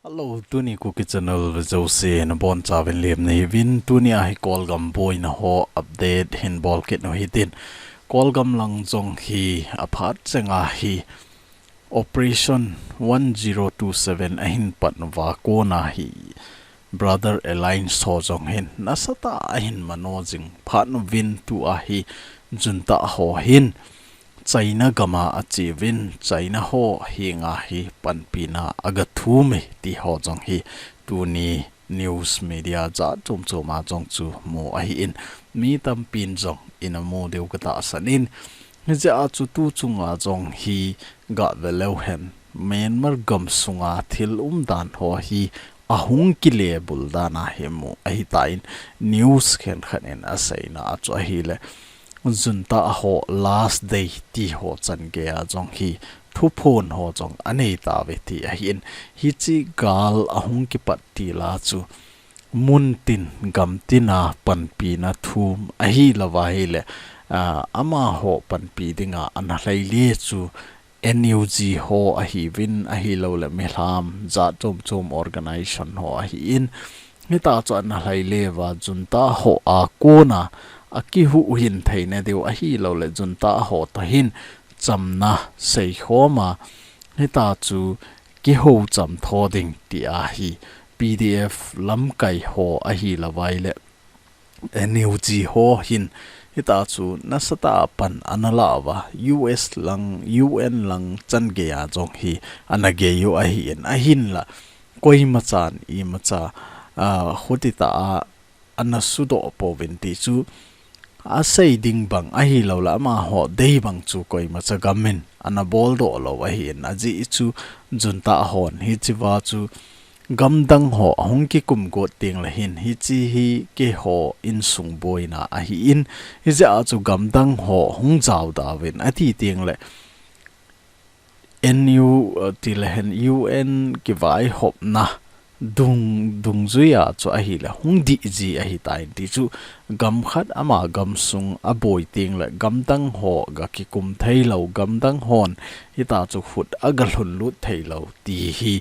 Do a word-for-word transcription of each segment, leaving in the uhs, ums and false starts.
Hello, tuni Kuki Channel ve jouse nabonchauvin lemna hiuvin, tuni a hi Kolgam boina ho update hin bol kit u hitin. Kolgam lang jong hi aphat chenga hi Operation one zero two seven ahin pat uva kona hi Brother Alliance ho jong hin nasatah a ahin mano jing phat uvin, tua hi junta ho hin China gam a ache uvin, China ho henga hi panpina aga thum e ti ho jong hi tuni news media jat chom chom a jong chu mu ahin, mi tampin jong ina mu diu katahsan in, hijeh a chu tu chunga jong hi gah ve leu hen Myanmar gam sunga thil umdan ho hi ahung kile bul dan a hi mu ahitan, news khenkhat in aseina a chu ahile junta ho last day ti ho chan gei a jong hi thuphon ho jong anei tauve ti ahin, hiche gal ahung kipat til a chu muntin gamtin a panpina thum ahilouva ahile, ah, amaho panpi dinga ana lhaile chu N U G ho ahiuvin, ahilouleh mihem jat chom chom organization ho ahin, hita chu ana lhaile uva junta ho a kona akihuhhing theina diu ahilouleh junta ho toh hin chamna seikhom a, hita chu kihoucham tho ding ti ahi. P D F lamkai ho ahilouva ahile N U G ho hin hita chu nasatah a pan ana la uva, U S lang, U N lang chan gei a jong hi ana gei u ahin, ahinla koima chan imacha, ah, khutitah a ana sudoh pouvin ti chu asei ding bang ahilouleh amaho dei bang chu koimacha gam in ana boldoh lou ahin, ajeh chu junta hon hichea chu gamdang ho ahung kikum got tengle hin, hiche hi keiho insung boina ahin, hijeh a chu gamdang ho hung jaoda uvin ati tengle N U, uh, tilehen U N kivaihopna dung, dungjui a chu ahile hung dih ji ahitan ti chu gam khat ama gamsung aboi tengle gamdang ho ga kikum theilou, gamdang hon hita chu khut aga lhunlut theilou ti hi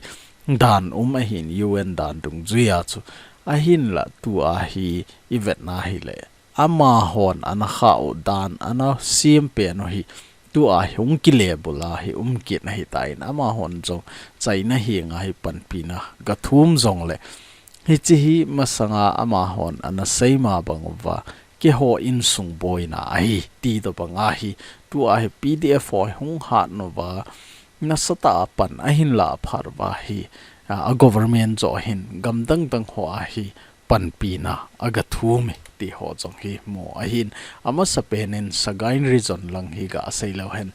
dan um ahin, U N dan dungjui a chu. Ahinla tua hi ivetna hile amahon ana khah u dan ana siam pen u hi tua hi hung kile bul a hi um kit ahitan, amahon jong China henga hi panpina ga thum jongle hiche hi masanga amahon ana seima bang uva keiho insung boina ahi ti tobang ahi. Tua hi P D F ho hung hat uva nasatah a pan ahin lah phat uva hi, a, a government joh hin gamdang dang ho a hi panpina aga thum e ti ho jong hi mu ahin, amasapen in Sagaing Region lang hi gasei leu hen,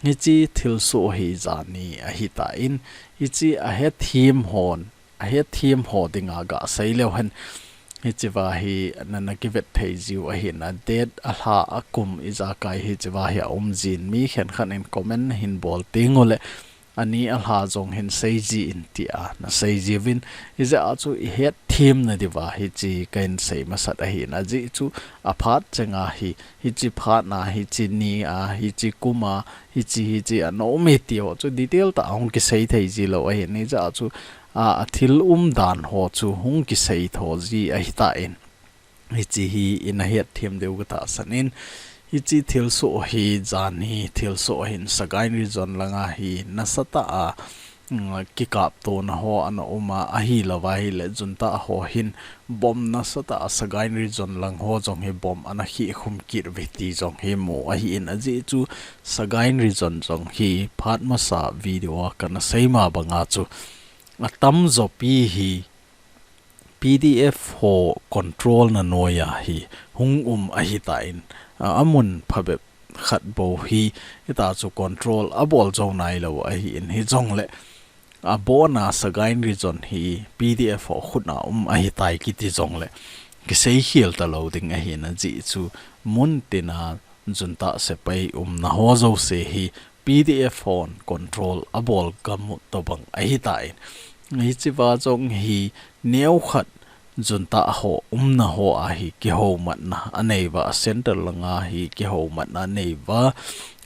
hiche thilsoh hi jani ahitan, hiche ahethem hon, ahethem ho dinga gasei leu hen, hichea hi nana kivet thei jiu ahin, a date, a lha, a kum ijakai hichea hi aum jin, mi khenkhat in comment nahin bol tengule ani a lha jong hin sei jin tia nasei jiuvin, hijeh a chu ihetthemna diuva hiche kahin sei masat ahin, ajeh chu aphat chenga hi, hiche phat na, hiche ni a, hiche kum a, hiche, hiche ana um e ti ho chu detail tah a hung kisei thei jilou ahin, hijeh a chu, a, athil umdan ho chu hung kisei tho ji ahitan. Hiche hi ina hetthem diu katahsan in, hiche thilsoh hi, jani thilsoh hin Sagaing Region langa hi nasatah a, mm, kikaptona ho ana um a, ahilouva ahile junta ho hin bomb nasatah a Sagaing Region lang ho jong hi bomb ana khehkhum kit uve ti jong hi mu ahin, ajeh chu Sagaing Region jong hi phat masa video a kana seima banga chu atamjopi hi P D F ho control na noiya hi hung um ahitan, a, amun phabep khat bou hi hita chu control abol jou nailou ahin, hijongle abona Sagaing Region hi P D F ho khut a um ahitai kiti jongle kiseikhel talou ding ahin, ajeh chu muntina junta sepai umna ho jouse hi P D F hon control abol gamut tobang ahitan, hichea jong hi neokhat junta ho umna ho a hi kihoumatna anei uva, a center langa hi kihoumatna anei uva,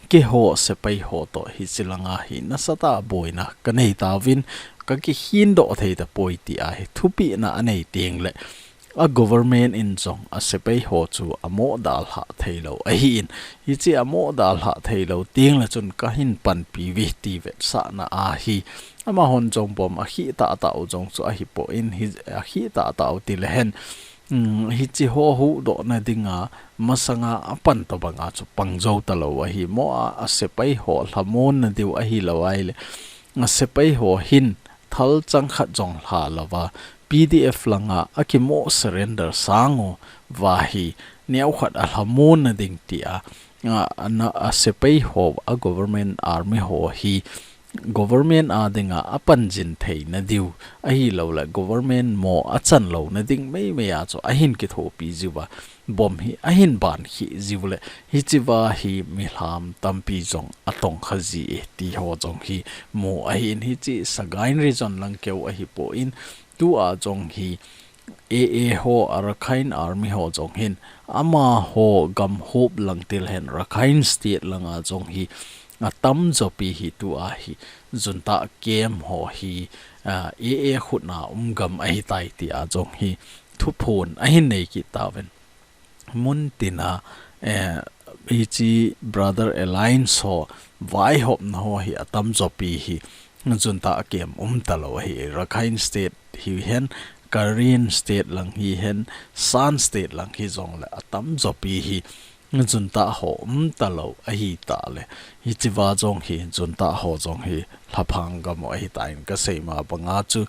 keiho sepai ho toh hiche langa hi nasatah a boina kanei tauvin, ka kikhin doh thei tapoi ti ahi thupina anei teng le a government in jong a sepai ho chu amo dalha thei lo ahi in. Hichi amo dalha thei lo teng le chun ka hin panpi uve ti vetsahna ahi. Amahon jong bomb a khi tah tah u jong chu ahi poi in hi a khi tah tah u ti le hen. Um, hichi ho huhdohna dinga masanga a pan tobanga chu pang jou ta lo ahi mo a, a sepai ho lhamonna diu ahi lo ai le. A sepai ho hin thal chang khat jong hla lova, P D F langa a kimo surrender sang u va hi neo khat a lhamonna ding ti a, a, a, na, a sepai ho a government army ho hi government a dinga a panjin theina diu ahi lo le government mo a chan lo na ding mei mei a chu a hin kithopi jiu va bomb hi a hin ban khi jiu le hichi va hi mi lham tampi jong a tong kha ji e ti ho jong hi mu ahi in hichi Sagaing region lang keu ahi poi in tu a jong hi A A ho, Arakan Army ho jong hin, amaho gam hop lang ti le hen, Rakhine State langa jong hi, a tamjo pi hi tu a hi, junta camp ho hi, a, A A khutna um gam ahi tai ti a jong hi, thuphon ahin nei kit tauvin. Mun tina, eh, hichi Brother Alliance ho, vaihopna ho hi a tamjo pi hi, junta camp um ta lo hi, Rakhine State hi hen, Karen State lang hi hen, Shan State lang hi jong le a tamjo pi hi, junta ho um ta lo ahi ta le. Hichi va jong hi, junta ho jong hi, lhaphang gam u ahi ta in ka sei ma banga chu,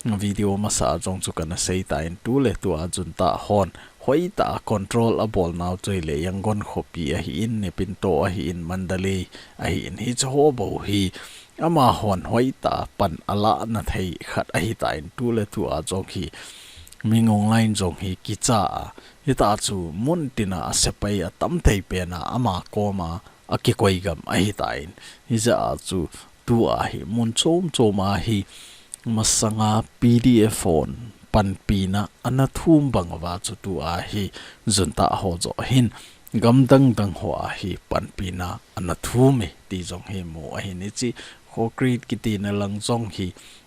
video masa jong chu kana sei ta in tu le tu a junta hon, hoitah a control a bol nau chu hi le Yangon khopi ahi in, Naypyidaw ahi in, Mandalay ahi in, hichi ho bou hi amahon hoitah a pan a lahna thei khat ahi ta in tu le tu a jong hi Min Aung Hlaing jong hi kicha a, hita chu mun tina a sepai a tam thei pen a ama koma a kikoi gam ahi ta in, hijeh a chu tu a hi mun chom chom a hi masanga P D F hon panpina ana thum bang uva chu tu a hi junta ho jo hin gam dang dang ho a hi panpina ana thum e ti jong hi mu ahi in hichi Khokrit kiti na lang jong hi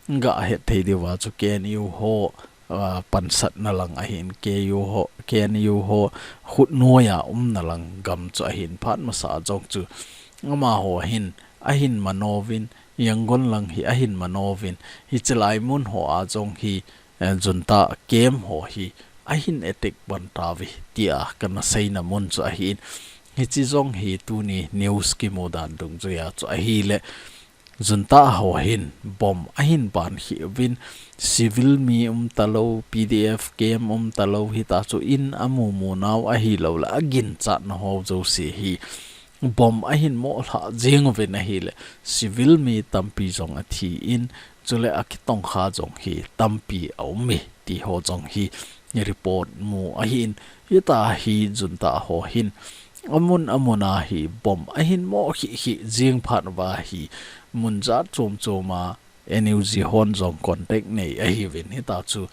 ga het thei diu va chu K N U ho, ah, pansatna lang ahin, K U ho, K N U ho, khutnoi a umna lang gam chu ahin phat masa jong chu. Amaho hin, ahin mano uvin, Yangon lang hi ahin mano uvin, hichi lai mun ho a jong hi, eh, junta camp ho hi, ahin attack pan tauve, tia kana seina mun chu ahi in. Hichi jong hi tuni news kimu dan dungjuia chu ahi le, junta ho hin bomb ahin ban khi uvin civil mi um ta lo, P D F camp um ta lo, hita chu in a mu mu nau ahi lo le a ginchatna ho jouse hi bomb ahin mo lha jing uvin ahi le civil mi tampi jong a thi in chule a kitong kha jong hi tampi a um e ti ho jong hi report mu ahi in hita hi junta ho hin Amun amun a hi bomb ahin mo khi khi jing phat uva hi mun jat chom chom a N U G hon jong contact nei ahi uvin hita chu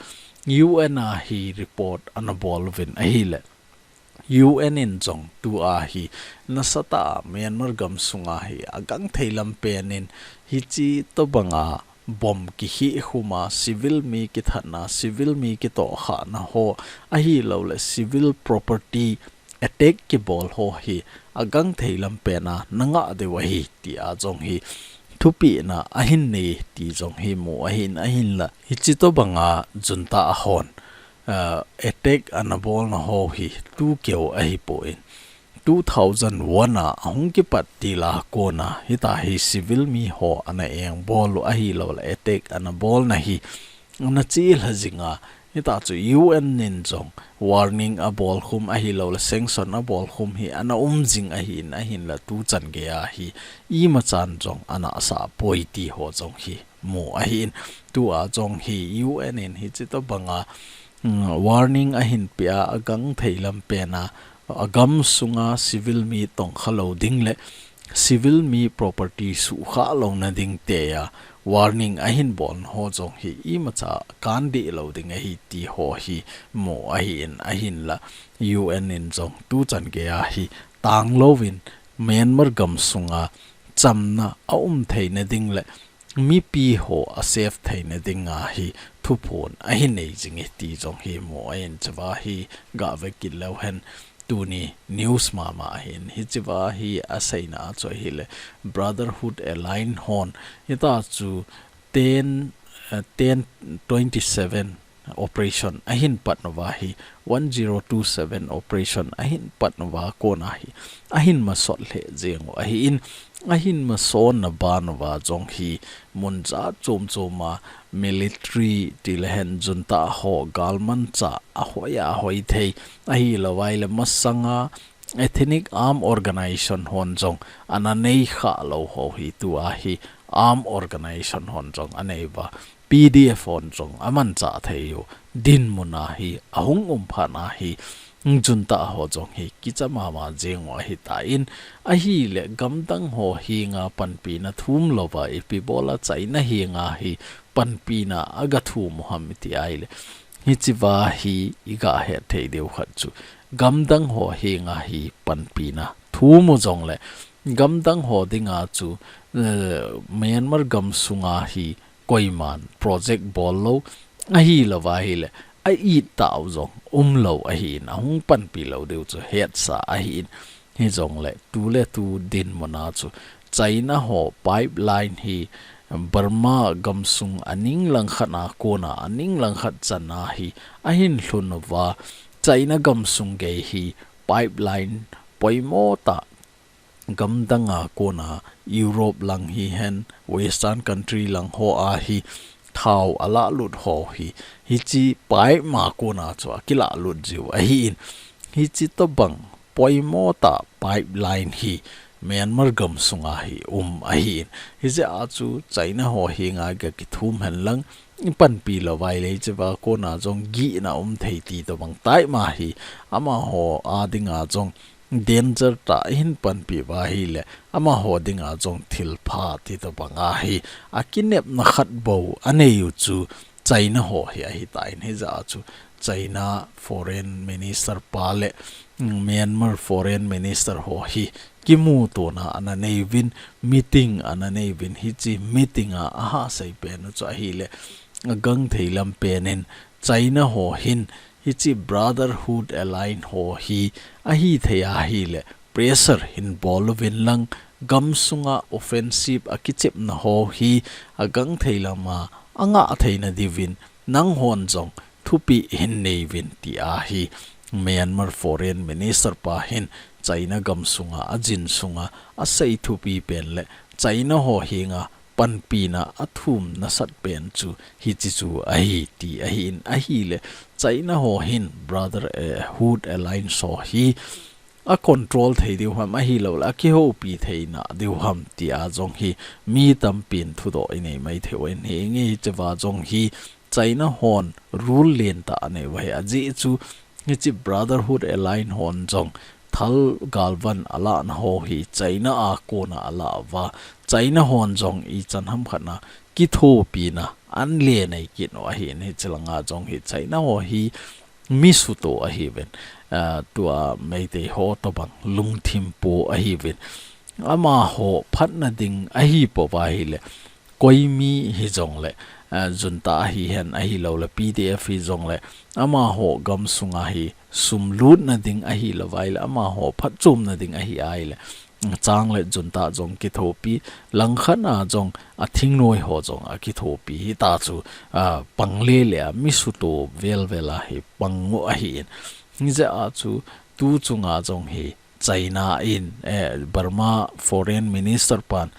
U N a hi report ana bol uvin ahi le U N in jong tu a hi nasatah a Myanmar gam sunga hi a gangthei lam pen in hichi tobang a bomb kihi khum a civil mi kithatna, civil mi kitohkhahna ho ahi lo le civil property attack kibol ho hi a gangthei lam pen a na ngah diu ahi ti a jong hi thupina ahin nei ti jong hi mu ahin ahin la. Hichi tobang a junta hon, ah, attack ana bolna ho hi tu keu ahi poi in two thousand one a ahung kipat til a kona hita hi civil mi ho ana engbol u ahi lo le attack ana bolna hi ana chilha jing a, hita chu U N in jong warning a bol khum ahi lo le sanction a bol khum hi ana um jing ahi in ahin la tu chan gei a hi imachan jong ana sa poi ti ho jong hi mu ahi in tu a jong hi U N in hichi tobang a, mm, warning ahin pe a a gangthei lam pen a a gam sunga civil mi tongkha lo ding le civil mi property sukha lo na ding te a warning ahin bolna ho jong hi imacha kan dih lo ding ahi ti ho hi mu ahi in ahin la U N in jong tu chan gei a hi tang lo in Myanmar gam sunga chamna a um thei na ding le mipi ho a save theina dinga hi thuphon ahin nei jing e ti jong hi mu ahin, chua hi gave kit leu hen tuni news mama ahin, hichea hi aseina a chu ahile Brotherhood Alliance hon hitia chu ten, eh, ten twenty-seven operation ahin pat uva hi, one zero two seven operation ahin pat uva kona hi ahin masot lheh jeng u ahin, ahin masot na ban uva jong hi mun jat chom chom a military ti le hen junta ho galmanchah a hoi a hoi thei ahilou vai le masanga ethnic armed organization hon jong ana nei kha lou ho hi tua hi armed organization hon jong anei uva, P D F hon jong amanchah thei u dinmun a hi ahung um phat na hi junta ho jong hi kicha mama jeng u ahitan, ahile gamdang ho henga panpina thum louva ipi bola China henga hi panpina aga thum u ham iti ahile, hichea hi iga het thei diu khat chu gamdang ho henga hi panpina thum u jongle gamdang ho dinga chu, eh, Myanmar gamsunga hi koiman project bol lou ahilou va ahile a it tau jong um lou ahin, ahung panpi lou diu chu hetsa ahin, hijongle tu le tu dinmun a chu China ho pipeline hi Burma gamsung aning langkhat a kona aning langkhat chan a hi ahin lhun uva, China gamsung gei hi pipeline poimo tah gamdang a kona Europe lang hihen, Western country lang ho a hi thao ala lut ho hi, hiche pipe ma kona chu akila lut jiu ahin, hiche tobang poimo tah pipeline hi Myanmar gamsunga hi um ahin, hijeh a chu China ho henga ga kithum hen lang, ipanpi lou vai le hichea kona jong gihna um thei ti tobang tai ma hi, amaho a dinga jong danger tah ihin panpi uva ahile, amaho dinga jong thilpha ti tobang a hi akinepna khat bou anei u chu China ho hi ahitan, hijeh a chu China Foreign Minister pa le, mm, Myanmar Foreign Minister ho hi kimutona ana nei uvin, meeting ana nei uvin, hiche meeting a aha sei pen u chu ahile, agangthei lam pen in China ho hin hiche Brotherhood Alliance ho hi ahithei ahile pressure hin bol uvin lang, gamsunga offensive akichepna ho hi agangthei lama angah theina diuvin nanghon jong thupeh hin nei uvin ti a hi Myanmar Foreign Minister pa hin China gamsunga ajinsunga asei thupi pen le China ho henga panpina athum nasat pen chu hiche chu ahi ti ahin, ahile China ho hin Brother, eh, Hood Alliance ho hi a control thei diu ham ahilou le akihoupi theina diu ham ti a jong hi mi tampin thudoh inei mai thei uvin, hinge hichea jong hi China hon rule lentah anei uva ahi, ajeh chu hiche Brotherhood Alliance hon jong thal galvan alahna ho hi China a kona ala uva, China hon jong ichan ham khat na kithopina anle nei kit u ahin, hiche langa jong hi China ho hi misuto ahiuvin, ah, tua Meitei ho tobang lungthim po ahiuvin, amaho phatna ding ahipoi uva ahile, koi mi hijongle, ah, junta hihen ahilou le P D F hijongle, amaho gamsunga hi sum lutna ding ahilou vai le, amaho phatchomna ding ahi ahile, chang le junta jong kithopi, langkhat a jong athingnoi ho jong akithopi, hita chu, ah, pang le le a misuto vel vel a hi pang u ahin. Hijeh a chu tu chunga jong hi China in, eh, Burma Foreign Minister pan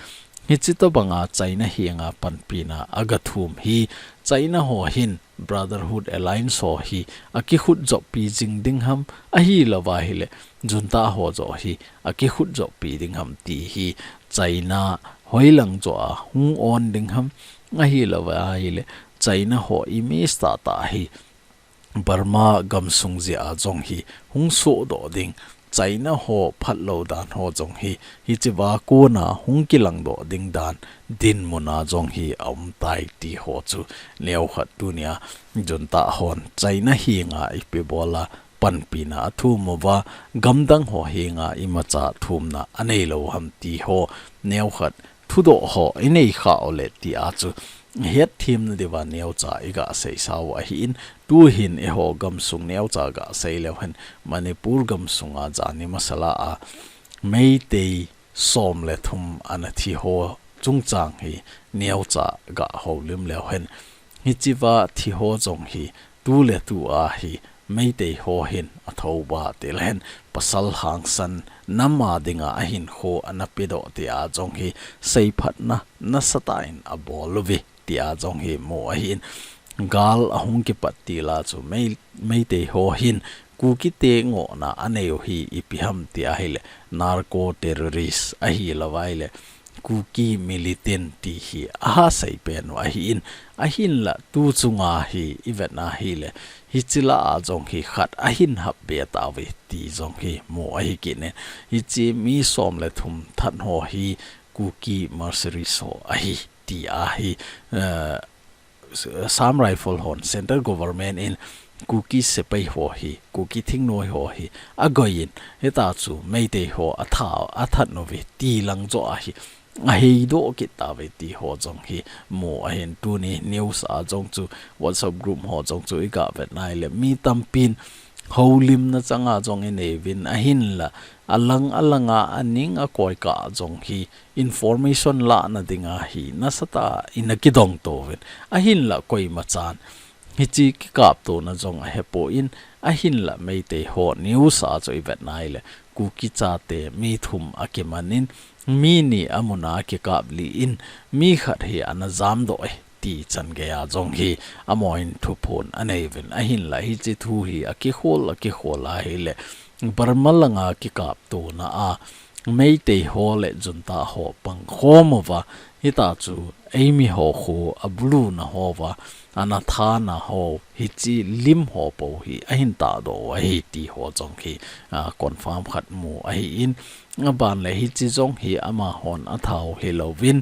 hiche tobanga China henga panpina aga thum hi China ho hin Brotherhood Alliance ho hi akikhut joppi jing ding ham, ahilou va ahile junta ho joh hi akikhut joppi ding ham ti hi China hoilang joh a hung on ding ham, ahilou va ahile China ho image tahtah hi Burma gamsung jeh a jong hi hung sohdoh ding, China ho phatlou dan ho jong hi, hichea kona hung kilangdoh ding dan dinmun a jong hi aumtai ti ho chu neokhat tunia junta hon China henga ipi bola panpina athum uva, gamdang ho henga imacha thumna aneilou ham ti ho neokhat thudoh ho inei khah uleh tia chu hetthem nadiuva neocha iga seisa u ahin, tuhin eiho gamsung neocha gasei leu hen Manipur gamsunga jani masala a Meitei som le thum ana thi ho chungchang hi neocha gahoulim leu hen, hichea thi ho jong hi tu le tua hi Meitei ho hin athouva tileu hen pasal hangsan nam a dinga ahinkho ana pedoh tia jong hi seiphatna nasatah in abol uve tia jong hi mu ahin, gal ahung kipat tila chu Mei, Meitei ho hin Kukite ngohna anei u hi ipi ham tia hileh narco terrorist ahilouva ahileh Kuki militant ti hi aha seipen u ahin, ahinla tu chunga hi ivet na hileh hichea jong hi khat ahin hapbe tauve ti jong hi mu ahi kit in, hiche mi som le thum that ho hi Kuki mercenaries ho ahi tia hi, eh, Assam Rifle hon Central Government in Kuki sepai ho hi, Kuki thingnoi ho hi agoiyin, hita chu Meitei ho atha, athat uve ti lang joh ahi, aheidoh kit tauve ti ho jong hi mu ahin, tuni news a jong chu WhatsApp group ho jong chu iga vet na hileh mi tampin houlimna changa jong inei uvin ahinla alang alanga aning akoi kah jong hi information lahna dinga hi nasatah in akidong tou uvin ahinla koima chan hiche kikaptona jong ahepon ahinla Meitei ho news a chu ivet na hileh Kuki chate mi thum akiman in mi ni amun a akikap lih in mi khat hi ana jamdoh e ti chan geiya jong hi amahon thuphon anei uvin ahinla hiche thu hi akikhol, akikhol ahileh Burma langa kikaptona a Meitei ho le junta ho pangkhom uva hita chu eimi ho khu abuluna houva ana thana ho hiche lim ho pou hi ahin tahdoh u ahi ti ho jong hi, ah, confirm khat mu ahin, aban le hiche jong hi amahon athat u hilouvin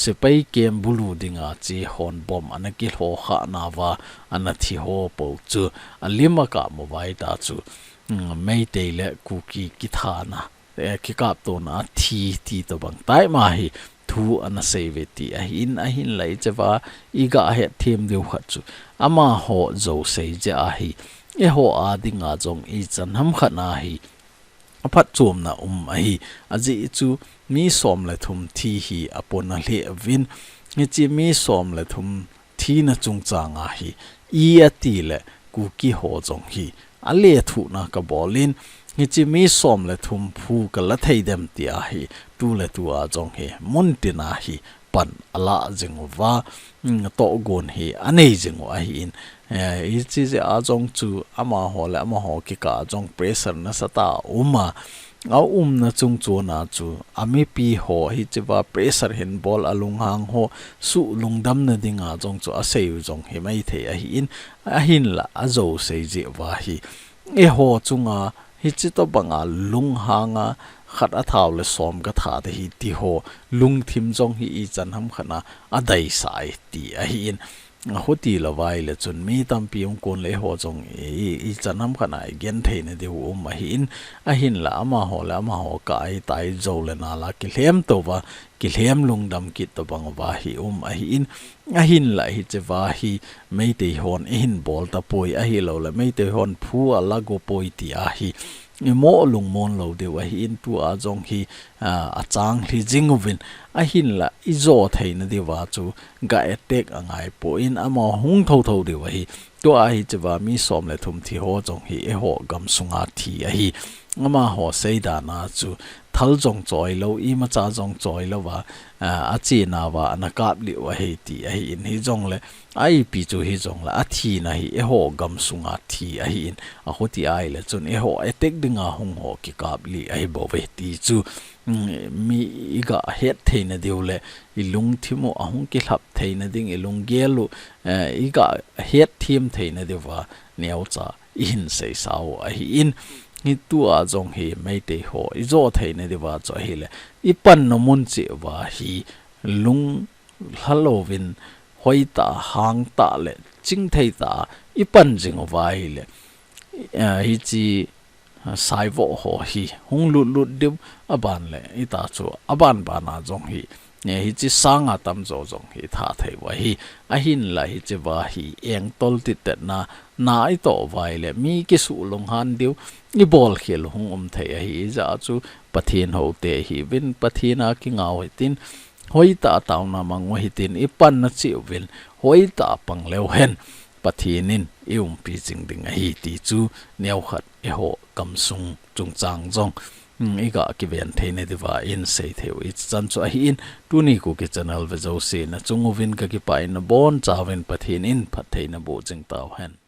sepai camp bulu dinga che hon bomb ana kilho khah nauva ana thi ho pou chu alim akap uva hita chu, mm, Meitei le Kuki kithana, eh, kikaptona a thi ti tobang taima hi thu ana sei uve ti ahin, ahinla hichea iga hetthem diu khat chu amaho jouse jeh a hi eiho a dinga jong ichan hamkhat a hi aphatchomna um ahi. Ajeh chu mi som le thum thi hi apona lheh uvin, hiche mi som le thum thina chungchanga hi i ati le Kuki ho jong hi alethuhna kabol in, hiche mi som le thum phu kala thei dem tia hi tu le tua jong hi muntina hi pan ala jing uva, mm, tohgon hi anei jing u ahin, eh, hiche jeh a jong chu amaho le amaho kikah a jong pressure nasatah a um a, aumna chung chon a chu amipi ho hichea pressure hin bol a lunghang ho suh lungdamna dinga jong chu asei u jong hi maithei ahin, ahinla ajouse jeh uva hi eiho chunga hiche tobanga lunghanga khat athau le som katha te hi ti ho lungthim jong hi ichan hamkhat a adeisah e ti ahin, ahuti louva ahile chun mi tampi hung kon le eiho jong i, i, ichan hamkhat a igenthei nadiu um ahin, ahinla amaho le amaho kah a itai jou le nal a kilhem tou va, kilhem lungdam kit tobang uva hi um ahin, ahinla hichea hi Meitei hon eihin bol tapoi, ahilou le Meitei hon phu ala go poi tia hi imo lungmon lou diu ahin, tua jong hi, ah, achang lhi jing uvin, ahinla ijo thei nadiuva chu ga attack angai poi, amaho hung thotho diu ahi. Tua hichea mi som le thum thi ho jong hi eiho gamsunga thi ahi. Amaho seidan a chu thal jong choi lou, imacha jong choi louva, ah, achena uva ana kap lih u ahi ti ahin, hijongle ipi chu hijongle athina hi eiho gamsunga thi ahin, ahuti ahile chun eiho attack dinga hung ho kikap lih ahi bouve ti chu, mm, mi iga hetthei nadiu le ilungthim u ahung kilhap thei nading, ilunggel u, eh, iga hetthem thei nadiuva neocha ihin seisa u ahin, hitua jong hi Meitei ho ijo thei nadiuva chu ahile ipan nom un cheh uva hi lunglha louvin hoitah, hangtah le chingthei tah a ipan jing uva ahile, eh, hiche, ah, saivoh ho hi hung lutlut diu, aban le hita chu aban ban a jong hi Hiche sanga tamjo jong hi thathei u ahi. Ahinla hiche va hi engtol titetna, na itoh uva ahile mi kisuh lunghan diu, ibol khel u hung um thei ahi. Hijeh chun Pathen houte hiuvin, Pathen a kingau hitin, hoitah a taona mang u hitin, ipanna cheh uvin, hoitah a pang leu hen, Pathen in iumpi jing ding ahi ti chu neokhat eiho gamsung chungchang jong, hmm, iga kiven theina diuva insei thei u hichan chu ahin, tuni Kuki channel ve jouse nachung uvin kakipah in, nabonchauvin Pathen in phattheina boh jing tauhen.